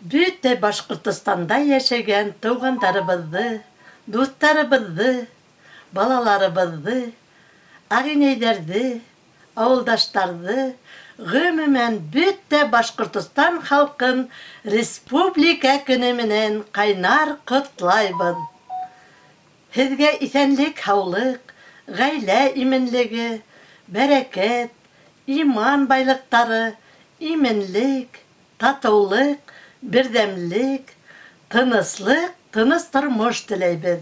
Бөтә Башҡортостанда йәшәгән туғандарыбыҙҙы, дуҫтарыбыҙҙы, балаларыбыҙҙы, ағинәйҙәрҙе, ауылдаштарҙы, ғөмүмән, бөтә Башҡортостан халҡын Республика көнө менән ҡайнар ҡотлайбыҙ. Һеҙгә иҫәнлек-һаулыҡ, ғаилә именлеге, бәрәкәт, иман байлыҡтары, именлек, татыулыҡ, берҙәмлек, тыныслыҡ, тыныс тормош теләйбеҙ.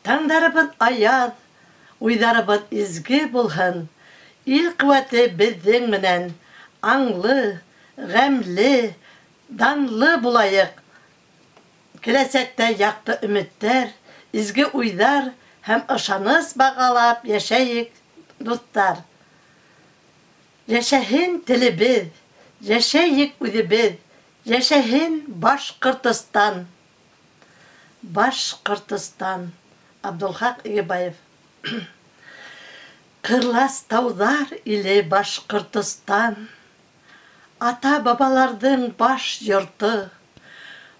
Таңдарыбыҙ аяҙ, уйҙарыбыҙ изге булһын. Ил ҡеүәте беҙҙең менән. Аңлы, ғәмле, данлы булайыҡ. Киләсәктә яҡты өмөттәр, изге уйҙар һәм ышаныс бағалап йәшәйек, дуҫтар. Йәшәһен телебеҙ, йәшәйек үҙебеҙ, йәшәһен Башҡортостан. Башҡортостан. Абдулхаҡ Игебаев. Ҡырлас тауҙар иле Башҡортостан. Ата-бабаларҙың баш йорто.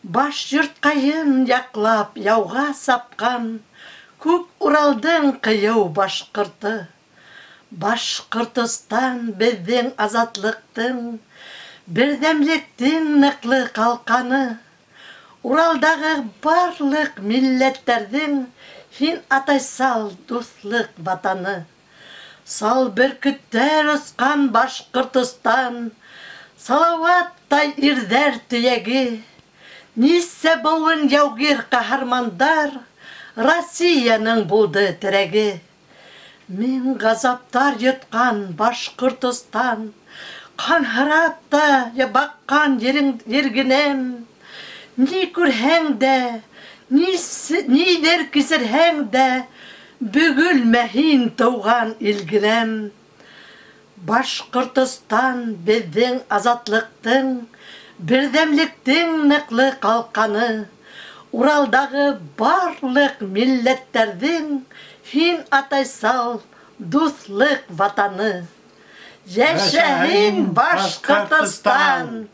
Баш йортҡайын яҡлап яуға сапҡан Күк Уралдың ҡыйыу башҡорто. Башҡортостан беҙҙең азатлыҡтың, берҙәмлектең ныҡлы ҡалҡаны. Уралдағы барлыҡ милләттәрҙең һин атайсал дуҫлыҡ ватаны. Сал бөркөттәр осҡан Башҡортостан, Салауаттай ирҙәр төйәге. Нисә быуын яугир ҡаһармандар Россияның булды терәге. Мең ғазаптар йотҡан Башҡортостан, ҡанһырап та баҡҡан ергенәм. Ни күрһәң дә, ниҙәр кисерһәң дә, бөгөлмә һин, тыуған илгенәм. Башҡортостан беҙҙең азатлыҡтың, берҙәмлектең ныҡлы ҡалҡаны. Уралдағы барлыҡ милләттәрҙең һин атайсал дуҫлыҡ ватаны. Йәшәһен Башҡортостан!